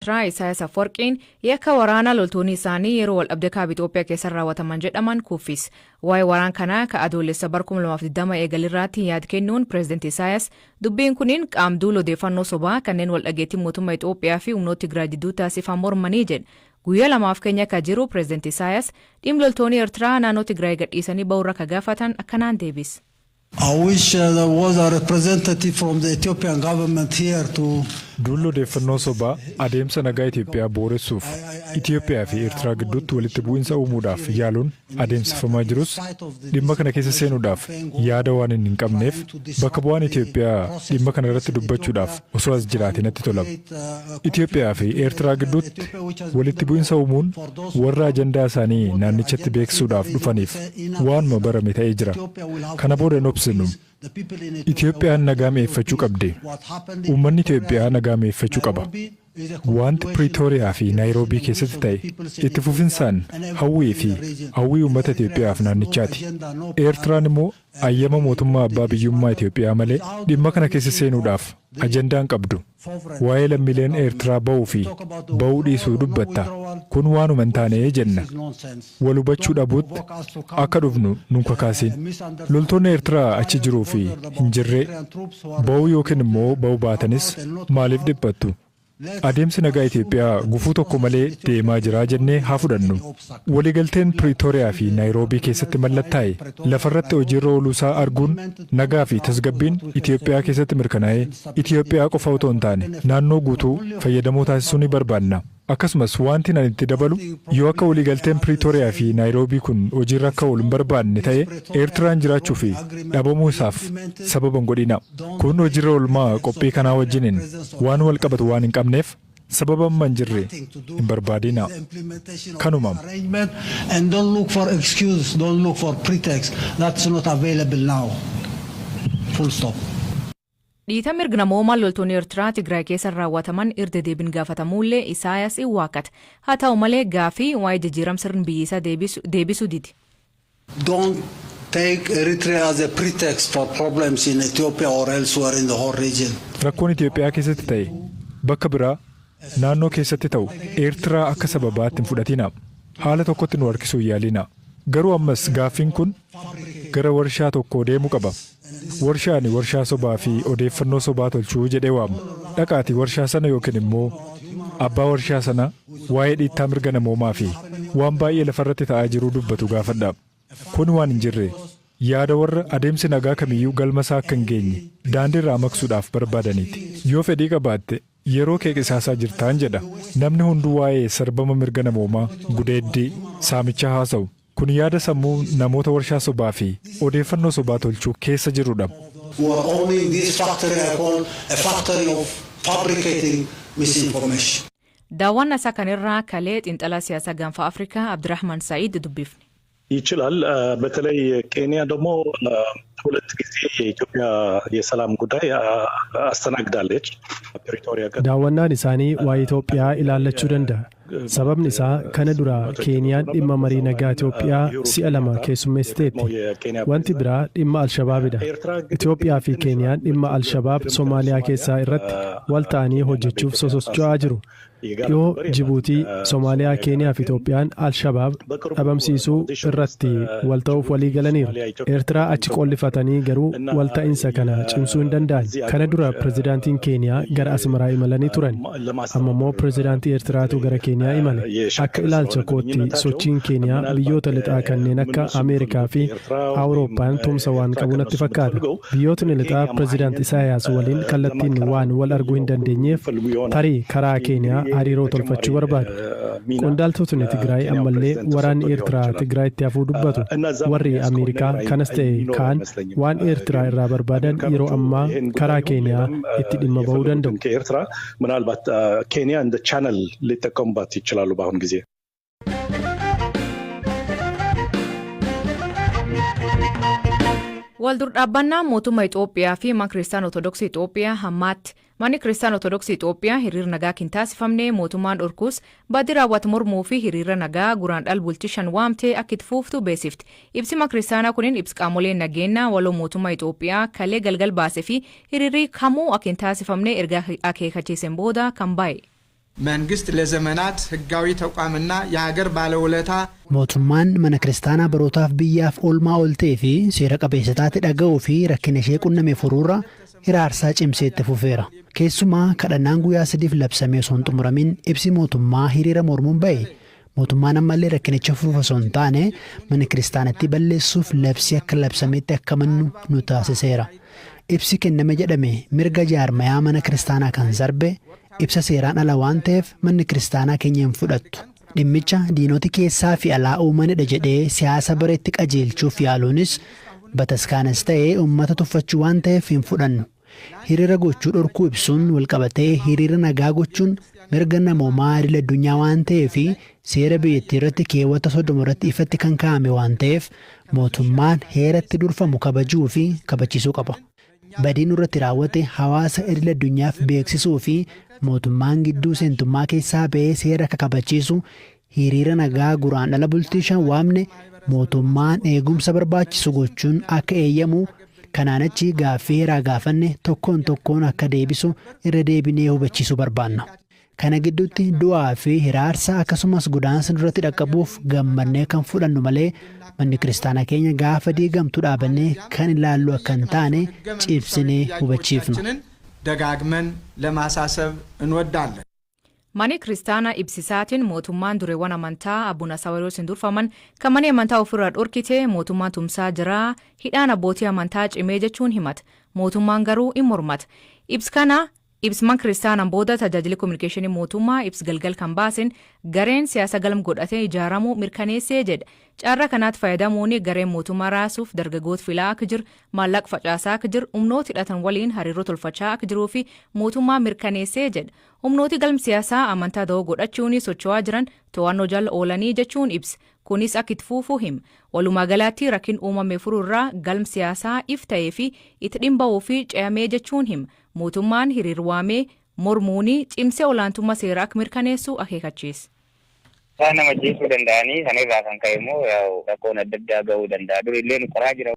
Eertiraa Isaayaas Afwarqiin yakka waraanaa loltoonni isaanii yeroo wal dhabdee kaaba Itoophiyaa keessa raawwataman jedhaman kuffis. Waa'ee waraan kanaa ka Adoolessa bar 2020 eegalirraatti yaad kennuun Pireezidanti Isaayaas, dubbiin kunin qaam duula odeeffannoo sobaa kanneen wal dhageettii mootummaa Itoophiyaa fi humnoota Tigraay jidduu taasifan mormanii jedhe. Guyyaa lamaaf Kenya ka jiru Pireezidanti Isaayaas dhim loltoonni Eertiraa naannoo Tigraay gadhiisanii ba'uurra ka gaafatan akkanaan deebis. I wish there was a representative from the Ethiopian government here to. Duulli odeeffannoo sobaa adeemsa nagaa Itoophiyaa booressuuf Itoophiyaa fi Eertiraa gidduutti walitti bu'insa uumuudhaaf yaaluun adeemsifamaa jirus dhimma kana keessa seenuudhaaf yaada waan hin qabneef, bakka bu'aan Itoophiyaa dhimma kana irratti dubbachuudhaaf osoo as jiraate natti tola. Itoophiyaa fi Eertiraa gidduutti walitti bu'insa uumuun warra ajandaa isaanii naannichatti beeksisuudhaaf dhufaniif waanuma barame ta'ee jira. Kana booda hin obsinu. Itoophiyaan nagaa mi'eeffachuu qabdi. Uummanni Itoophiyaa nagaa mi'eeffachuu qaba. Wanti Piriitooriyaa fi Naayiroobii keessatti ta'e itti fufinsaan hawwii fi hawwii uummata Itoophiyaaf naannichaati. Eertiraan immoo ayyama mootummaa abbaa biyyummaa Itoophiyaa malee dhimma kana keessa seenuudhaaf ajandaan qabdu. Waa'ee lammiileen Eertiraa ba'uu fi ba'uu dhiisuu dubbatta. Kun waanuma hin taane jenna. Wal hubachuu dhabuutti akka dhufnu nun kakaasin. Loltoonni Eertiraa achi jiruu fi hin jirree ba'uu yookiin immoo ba'uu baatanis maaliif dhiphattu? Adeemsi nagaa Itoophiyaa gufuu tokko malee deemaa jira jennee haa fudhannu. Waliigalteen Piriitooriyaa fi Naayiroobii keessatti mallattaa'e lafarratti hojiirra ooluusaa arguun nagaa fi tasgabbiin Itoophiyaa keessatti mirkanaa'ee Itoophiyaa qofa otoo hin taane naannoo guutuu fayyadamoo taasisuu ni barbaanna. Akkasumas wanti ani itti dabalu, yoo akka waliigalteen Piriitooriyaa fi Naayiroobii kun hojiirra akka oolu hin barbaanne ta'e, Eertiraan jiraachuu fi dhabamuu isaaf sababa hin godhina. Kun hojiirra oolmaa qophii kanaa wajjiniin waan wal qabatu waan hin qabneef sababa amma hin jirre hin barbaadina. Kanuma. And don't look for excuse, don't look for pretext. That's not available now. Full stop. Dhiita mirga namoomaa loltoonni Eertiraa Tigraay keessa raawwataman irra deebiin gaafatamuullee Isaayaas in waakkata. Haa ta'u malee, gaafii waa'ee jijjiiram sirni biyyisaa deebisuu didi. Don't take Eritrea as a pretext for problems in Ethiopia or elsewhere in the whole region. Rakkoon Itoophiyaa keessatti ta'e bakka biraa naannoo keessatti ta'u Eertiraa akka sababaatti hin fudhatina. Haala tokkotti nu harkisuu hin yaalina. Garuu ammas gaaffiin kun gara warshaa tokko deemuu qaba. Warshaan warshaa sobaa fi odeeffannoo sobaa tolchuu jedhee waamu. Dhaqaatii warshaa sana yookiin immoo abbaa warshaa sana waa'ee dhiittaa mirga namoomaa fi waan baay'ee lafarratti ta'aa jiruu dubbatu gaafadha. Kun waan hin jirre yaada warra adeemsi nagaa kamiyyuu galma isaa akka hin geenye daandii irraa maqsuudhaaf barbaadaniiti. Yoo fedhii qabaatte yeroo kee qisaasaa jirtaan jedha. Namni hunduu waa'ee sarbama mirga namoomaa, gudeeddii, saamichaa haasa'u. Kun yaada sammuu namoota warshaa sobaa fi odeeffannoo sobaa tolchuu keessa jirudha. Who are owning this factory I call a factory of fabricating misinformation. Daawwannaa isaa kanirraa kalee xiinxalaa siyaasaa Gaanfa Afrikaa Abdurrahman Sa'iid dubbifne. ይችላል። በተለይ ኬንያ ደግሞ ሁለት ጊዜ የኢትዮጵያ የሰላም ጉዳይ አስተናግዳለች። ፕሪቶሪያ Daawwannaan isaanii waa'ee Itoophiyaa ilaallachuu danda'a. Sababni isaa kana dura Keeniyaan dhimma marii nagaa Itoophiyaa si'a lama keessummeessiteetti. Wanti biraa dhimma Alshabaabidha. Itoophiyaa fi Keeniyaan dhimma Alshabaab Somaaliyaa keessaa irratti wal ta'anii hojjechuuf sosocho'aa jiru. Dhiyoo Jibuutii, Somaaliyaa, Keeniyaa fi Itoophiyaan Alshabaab dhabamsiisuu irratti wal ta'uuf walii galaniiru. Eertiraa achi qollifatanii garuu walta'iinsa kana cimsuu hin danda'an. Kana dura pirezidaantiin Keeniyaa gara Asmaraa imalanii turan. Amma immoo pirezidaantii Eertiraatu gara Keeniyaa imale. Akka ilaalcha kootti sochiin Keeniyaa biyyoota lixaa kanneen akka Ameerikaa fi Awurooppaan tumsa waan qabu natti fakkaata. Biyyootni lixaa pirezidaant Isaayaas waliin kallattiin waan wal arguu hin dandeenyeef tarii karaa Keeniyaa hariiroo tolfachuu barbaadu. Qondaaltotni Tigraay ammallee waraanni Eertiraa Tigraayitti hafuu dubbatu. Warri Ameerikaa kanas ta'e kaan waan Eertiraa irraa barbaadan yeroo ammaa karaa Keeniyaa itti dhimma bahuu danda'u. ከኤርትራ ምናልባት ኬንያ እንደ ቻነል ሊጠቀሙባት ይችላሉ በአሁን ጊዜ። Waldur dhaabbannaa mootummaa Itoophiyaa fi mana kiristaana Ortodoksii Itoophiyaa hammaatti. Manni kiristaana Ortodoksii Itoophiyaa hiriira nagaa hin taasifamne mootummaan dhorkus badii raawwatu mormuu fi hiriira nagaa Guraandhala bultii 5 waamtee akka itti fuuftu beeksifti. Ibsi mana kiristaanaa kunin ibsi qaamoleen nageenyaa waloo mootummaa Itoophiyaa kalee galgal baasee fi hiriirri kamuu akka hin taasifamne erga akeekkachiiseen booda kan ba'e. መንግስት ለዘመናት ህጋዊ ተቋምና የሀገር ባለውለታ Mootummaan mana kiristaanaa barootaaf biyyaaf oolmaa ooltee fi seera qabeessa taate dhaga'uu fi rakkina ishee qunname furuurra hiraarsaa cimsee itti fufeera. Keessumaa kadhannaan guyyaa 3f labsamee osoo hin xumuramin ibsi mootummaa hiriira mormuun ba'e. Mootummaan ammallee rakkinicha furuuf osoo hin taane mana kiristaanatti balleessuuf labsii akka labsametti akka mannu nu taasiseera. Ibsi kenname jedhame mirga jaarmayaa mana kiristaanaa kan sarbe ibsa seeraan ala waan ta'eef manni kiristaanaa keenya hin fudhattu. Dhimmicha diinoti keessaa fi alaa uumanidha jedhee siyaasa bareetti qajeelchuuf yaaluunis bataskaanas ta'ee uummata tuffachuu waan ta'eef hin fudhannu. Hiriira gochuu dhorkuu ibsuun walqabatee hiriira nagaa gochuun mirga namoomaa idil addunyaa waan ta'eef seera biyyattii irratti keewwata 30 irratti ifatti kan kaa'ame waan ta'eef mootummaan heeratti durfamu kabajuu fi kabachiisuu qaba. Badii nurratti raawwate hawaasa idil addunyaaf beeksisuu fi mootummaan gidduu seentummaa keessaa ba'ee seera akka kabachiisu hiriira nagaa Guraandhala bultii 5 waamne mootummaan eegumsa barbaachisu gochuun akka eeyyamu, kanaan achi gaaffii heeraa gaafanne tokkoon tokkoon akka deebisu irra deebinee hubachiisuu barbaanna. Kana gidduutti du'aa fi hiraarsa akkasumas godaansa nurratti dhaqqabuuf gammannee kan fudhannu malee manni kiristaanaa keenya gaafa diigamtu dhaabannee kan ilaallu akka hin taane cimsinee hubachiifna. ደጋግመን ለማሳሰብ እንወዳለን። Mani kiristaanaa ibsisaatiin mootummaan dureewwan amantaa Abuna Saawuroosiin durfaman kan manni amantaa ofirraa dhorkite mootummaan tumsaa jira, hidhaan abbootii amantaa cimee jechuun himata. Mootummaan garuu in mormata. Ibs kana ibsman kiristaanaan booda tajaajilli kominikeeshinii mootummaa ibs galgal kan baasin gareen siyaasa galma godhatee ijaaramuu mirkaneessee jedha. Carraa kanaatti fayyadamuun gareen mootummaa raasuuf dargaggoota filaa akka jiru, maallaqa facaasaa akka jiru, humnoota hidhatan waliin hariiroo tolfachaa akka jiruu fi mootummaa mirkaneessee jedha. Humnooti galma siyaasaa amantaa da'oo godhachuun socho'aa jiran to'annoo jala oolanii jechuun ibsa. Kunis akka itti fufuu hima. Walumaa galatti rakkin uumame furuurraa galma siyaasaa if ta'ee fi itti dhimba'uu fi ce'amee jechuun hima. Mootummaan hiriir waamee mormuun cimsee olaantummaa seeraa akka mirkaneessu akeekachiisa. Isaan nama ajjeesuu danda'anii sanirraa kan ka'e immoo rakkoon adda addaa gahuu danda'a. Dur illee nu qoraa jira.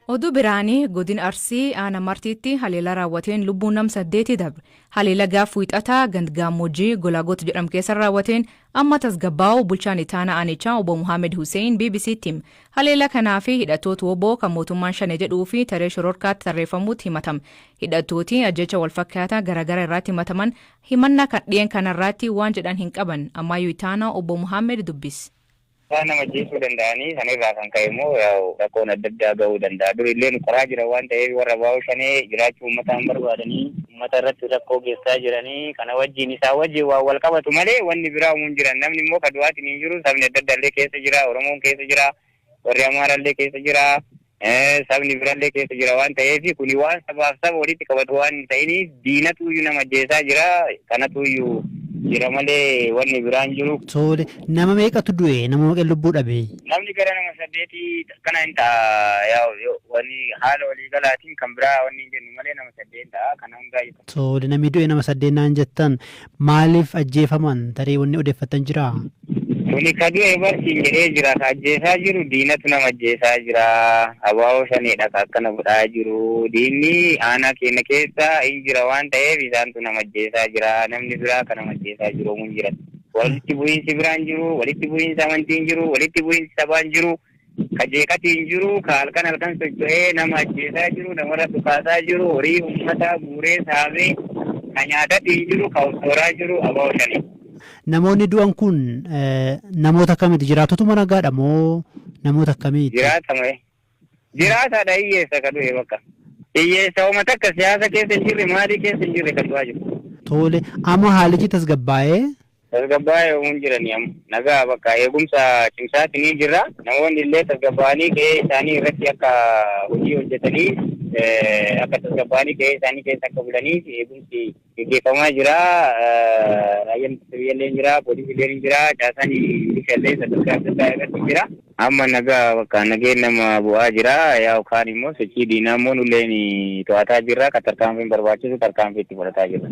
Oduu biraanii, godin Arsii aanaa Martiitti haleela raawwateen lubbuun nam saddeeti dabre. Haleela gaaf Wiixataa gand Gaammoojjii Golaagot jedhamu keessa raawwateen amma tasgabbaa'u bulchaan itaana aanichaa obbo Muhammad Hussein BBCtti hima. Haleela kanaa fi hidhattoota WBO kan mootummaan shane jedhuu fi taree shororkaatti tarreeffamuutti himatama. Hidhattooti ajjecha walfakkaataa garaagara irratti himataman himannaa kan dhiyeen kanarratti waan jedhan hin qaban. Ammayyuu itaana obbo Muhammad dubbis. Isaan nama ajjeesuu danda'anii sanirraa kan ka'e immoo rakkoon adda addaa gahuu danda'a. Dur illee nu qoraa jira waan ta'eef warra baa'uu shanee jiraachuu uummataa hin barbaadanii uummata irratti rakkoo geessaa jiranii kana wajjin isaan wajjin waan wal qabatu malee wanni biraa uumuun jiran. Namni immoo kan du'aatiin hin jiru, sabni adda addaa illee keessa jira, Oromoon keessa jira, warri Amaaraa illee keessa jira, sabni biraallee keessa jira waan ta'eef kuni waan sabaaf saba walitti qabatu waan hin ta'iniif diinatu iyyuu nama ajjeesaa jira, kanatu iyyuu jira malee wanni biraan jiru. Tole, nama meeqatu du'e? Nama meeqa lubbuu dhabe? Namni gara nama saddeetii kana hin ta'a, wanni haala waliigalaatiin kan biraa wanni hin jennu malee nama saddeet ta'a kana hundaa jechuudha. Tole, namni du'e nama saddeet naan jettan, maaliif ajjeefaman? Tarii wanni odeeffatan jiraa? Kuni ka du'e barsiin jedhee jira, ka ajjeesaa jiru diinatu nama ajjeesaa jira. Abaa'oo shaneedha ka akkana godhaa jiru. Diinni aanaa keenya keessa hin jira waan ta'eef isaantu nama ajjeesaa jira. Namni biraa ka nama ajjeesaa jiru hin jiran. Walitti bu'iinsi biraan jiru, walitti bu'iinsi amantii hin jiru, walitti bu'iinsi sabaa hin jiru, ka jeeqati hin jiru, ka halkan halkan socho'ee nama ajjeesaa jiru, namarra dhukaasaa jiru, horii uummataa guuree saamee ka nyaatatti hin jiru, ka horaa jiru abaa'oo shanee. Namoonni du'an kun namoota akkamiiti? Jiraatotuma nagaadha moo namoota akkamiiti? Jiraatama. Jiraataadha, hiyyeessa ka du'e bakka. Hiyyeessa uummata akka siyaasa keessa hin jirre, maalii keessa hin jirre kan du'aa jiru. Tole, amma haalichi tasgabbaa'ee? Tasgabbaa'ee uumuun jiranii amma nagaa bakka eegumsa cimsaatti ni jirra. Namoonni illee tasgabbaa'anii qe'ee isaanii irratti akka hojii hojjetanii, akka tasgabbaa'anii qe'ee isaanii keessa akka bulaniif eegumsi gaggeeffamaa jira. Raayyaan ittisa biyyaallee jira, poolisii illee jira, caasaan milishaa illee sadarkaa adda addaa irratti jira. Amma nagaa bakka nageen nama bu'aa jira. Yaa kaan immoo sochii diinaa immoo nulleen to'ataa jirra. Kan tarkaanfiin barbaachisu tarkaanfii itti fudhataa jirra.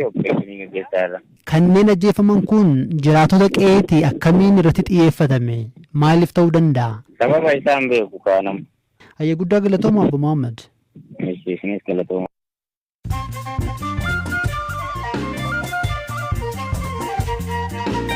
Opereeshinii gaggeessaa jirra. Kanneen ajjeefaman kun jiraatota qe'eeti, akkamiin irratti xiyyeeffatame? Maaliif ta'uu danda'a? Sababa isaan beeku kaanam. Hayyee, guddaa galatooma, Obbo Mohaammed. Isinis galatooma.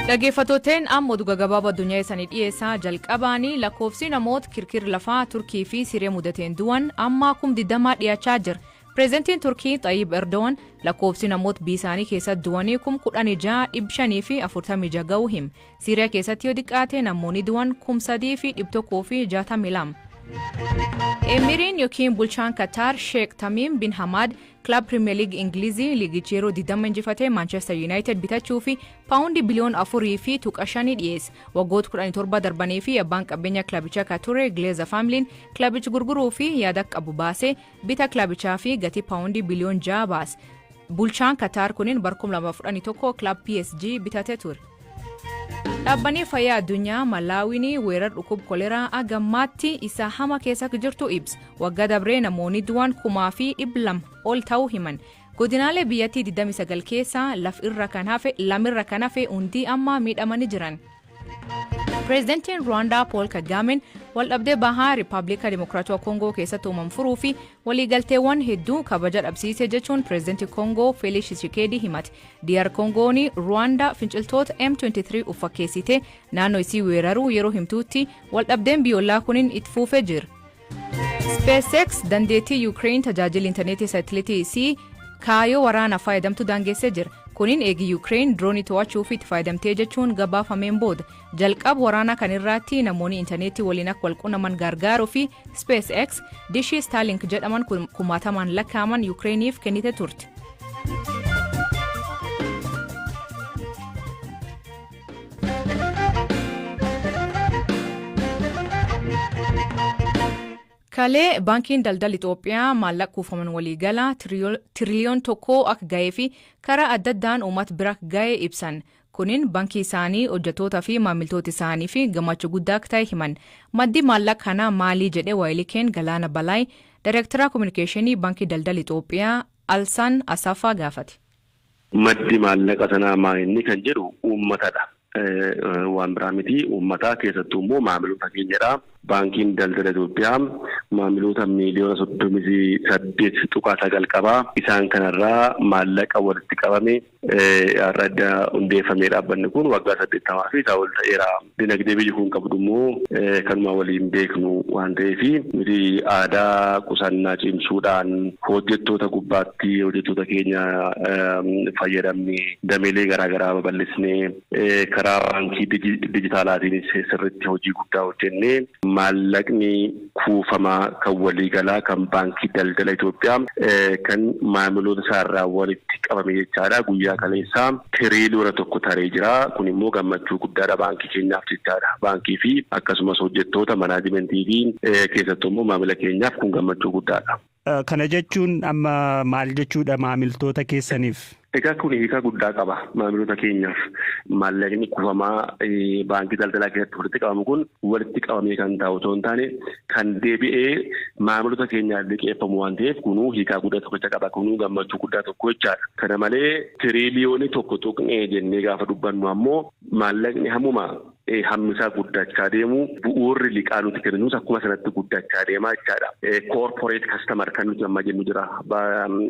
Dhaggeeffattooteen, amma oduu gaggabaaboo addunyaa isaanii dhiyeessaa. Jalqabaanii, lakkoofsi namoota kirkirri lafaa Turkii fi Siriyaa mudateen du'an amma 20,000 dhiyaachaa jira. Pireezidantiin Turkii Xayyib Erdogan lakkoofsi namoota biyya isaanii keessatti du'anii 16,546 ga'uu hima. Siriyaa keessatti yoo xiqqaate namoonni du'an 3,162. Emiriin yookiin bulchaan Kataar Sheek Tamiim bin Hamad kilab Pirimeer Liig Ingilizii liigichi yeroo 20 injifatee Manchester United bitachuu fi paawundii biliyoona 4.5 dhiyeesse. Waggoota 17 darbanii fi abbaan qabeenya kilabichaa kan ture Glazer Familiin kilabicha gurguruu fi yaada qabu baasee bita kilabichaa fi gatii paawundii biliyoona 6 baase. Bulchaan Kataar kunin bara 2011 kilab PSG bitatee ture. Dhaabbanni fayyaa addunyaa Malaawiin weerara dhukkuba koleraa agammaatti isa hama keessa jirtu ibsa. Waggaa dabree namoonni du'an 2,200 ol ta'uu himan. Godinaalee biyyattii 29 keessaa laf irra kan hafe lamirra kan hafe hundi amma miidhamanii jiran. Pireezidantiin Ruwaandaa Pool Kagaameen waldhabdee bahaa Riippaabilika Dimokiraatawaa Koongoo keessatti uumamu furuu fi waliigalteewwan hedduu kabaja dhabsiise jechuun pireezidantii Koongoo Feelix Tshisekedi himate. DR Koongoon Ruwaandaa finciltoota M23 uffakkeessite naannoo isii weeraruu yeroo himtuutti waldhabdeen biyyoolaa kunin itti fufee jira. SpaceX dandeettii Ukraine tajaajila intarneetii saatiliitii isii kaayoo waraanaaf fayyadamtu daangessee jira. Kunin eegi Ukraine droonii to'achuuf itti fayyadamtee jechuun gabaafameen booda. Jalqaba waraanaa kan irratti namoonni intarneetii waliin akka wal quunnaman gargaaruu fi SpaceX dishii Starlink jedhaman kumaatamaan lakkaa'aman Ukrainiif kennite turte. Kalee baankiin daldala Itoophiyaa maallaqa kuufaman waliigala tiriliyoona 1 akka ga'ee fi karaa adda addaan uummata bira akka ga'e ibsan. Kunin baankii isaanii, hojjettoota fi maamiltoota isaanii fi gammachuu guddaa akka ta'e himan. Maddi maallaqa kanaa maalii jedhee waayilii Galaana Balaay Daayirektara Kominikeeshinii Baankii Daldala Itoophiyaa Alsaan Asaffaa gaafate. Maddi maallaqa sanaa maa inni kan jedhu uummatadha. Waan biraa miti, uummataa, keessattuu immoo maamiloota keenyadha. Baankiin Daldala Itoophiyaa maamiloota miiliyoona 38.9 qaba. Isaan kanarraa maallaqa walitti qabame har'a adda hundeeffamee dhaabbanni kun waggaa 80 fi isaa ol ta'eera. Dinagdee biyyi kun qabdu immoo kanuma waliin beeknu waan ta'eef, nuti aadaa qusannaa cimsuudhaan hojjettoota gubbaatti hojjettoota keenya fayyadamne, dameelee garaagaraa babal'isnee, karaa baankii dijitaalaatiinis sirriitti hojii guddaa hojjennee, maallaqni kuufamaa kan waliigalaa kan Baankii Daldala Itoophiyaa kan maamiloota isaarraa walitti qabame jechaadha. Guyyaa kaleessaa tiriiliyoona 1 taree jira. Kun immoo gammachuu guddaadha baankii keenyaaf jechaadha. Baankii fi akkasumas hojjettoota manaajimentii fi keessattuu immoo maamila keenyaaf kun gammachuu guddaadha. Kana jechuun amma maal jechuudha maamiltoota keessaniif? Egaa kun hiika guddaa qaba maamiloota keenyaaf. Maallaqni kuufamaa baankii daldalaa keessatti walitti qabamu kun walitti qabamee kan taa'u otoo hin taane, kan deebi'ee maamiloota keenyaaf liqeeffamu waan ta'eef, kunuu hiikaa guddaa tokkicha qaba. Kunuu gammachuu guddaa tokko jechaadha. Kana malee tiriiliyoonii 1 tuqnee jennee gaafa dubbannu ammoo, maallaqni hammuma hammisaa guddachaa deemu bu'uurri liqaa nuti kennus akkuma sanatti guddachaa deemaa jechaadha. Corporate customer kan nuti amma jennu jira.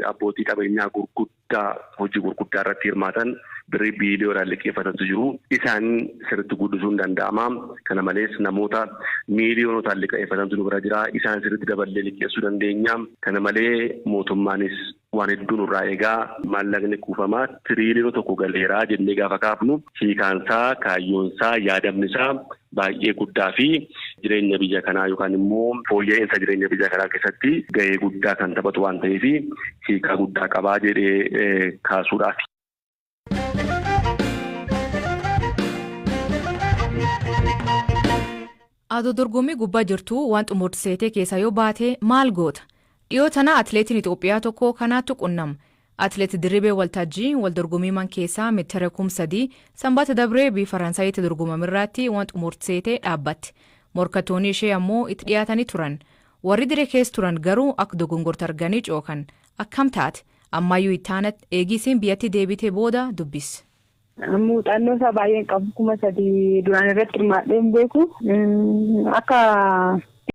Abbootii qabeenyaa gurguddaa hojii gurguddaa irratti hirmaatan, birrii biiliyoonaan liqeeffatantu jiru. Isaan sirriitti guddisuun danda'ama. Kana malees namoota miiliyoonotaan liqeeffatantu nu bira jira. Isaan sirriitti daballee liqeessuu dandeenya. Kana malee mootummaanis waan hedduu nurraa eegaa. Maallaqni kuufamaa tiriiliyoona 1 galeeraa jennee gaafa kaafnu, hiikaansaa, kaayyoonsaa, yaadamnisaa baay'ee guddaa fi jireenya biyya kanaa yookaan immoo fooyya'insa jireenya biyya kanaa keessatti gahee guddaa kan taphatu waan ta'eef, hiikaa guddaa qabaa jedhee kaasuudhaaf. Adoo dorgommii gubbaa jirtu waan xumurseetee keessaa yoo baate maal goota? Dhiyoo tana atileetiin Itoophiyaa tokko kanaatti qunnama. Atileet Dirribee Waltajjii wal dorgommii man keessaa meetira 3,000 Sanbata dabree biyya Faransayitti dorgomamirraatti waan xumurseetee dhaabbatte. Morkattoonni ishee ammoo itti dhiyaatanii turan. Warri diree keessa turan garuu akka dogongorte arganii cookan. Akkam taate? Ammayyuu ittaanatti eegisiin biyyatti deebitee booda dubbis. Muuxannoo isaa baay'een qabu, 3,000 duraan irratti hirmaadhee hin beeku. Akka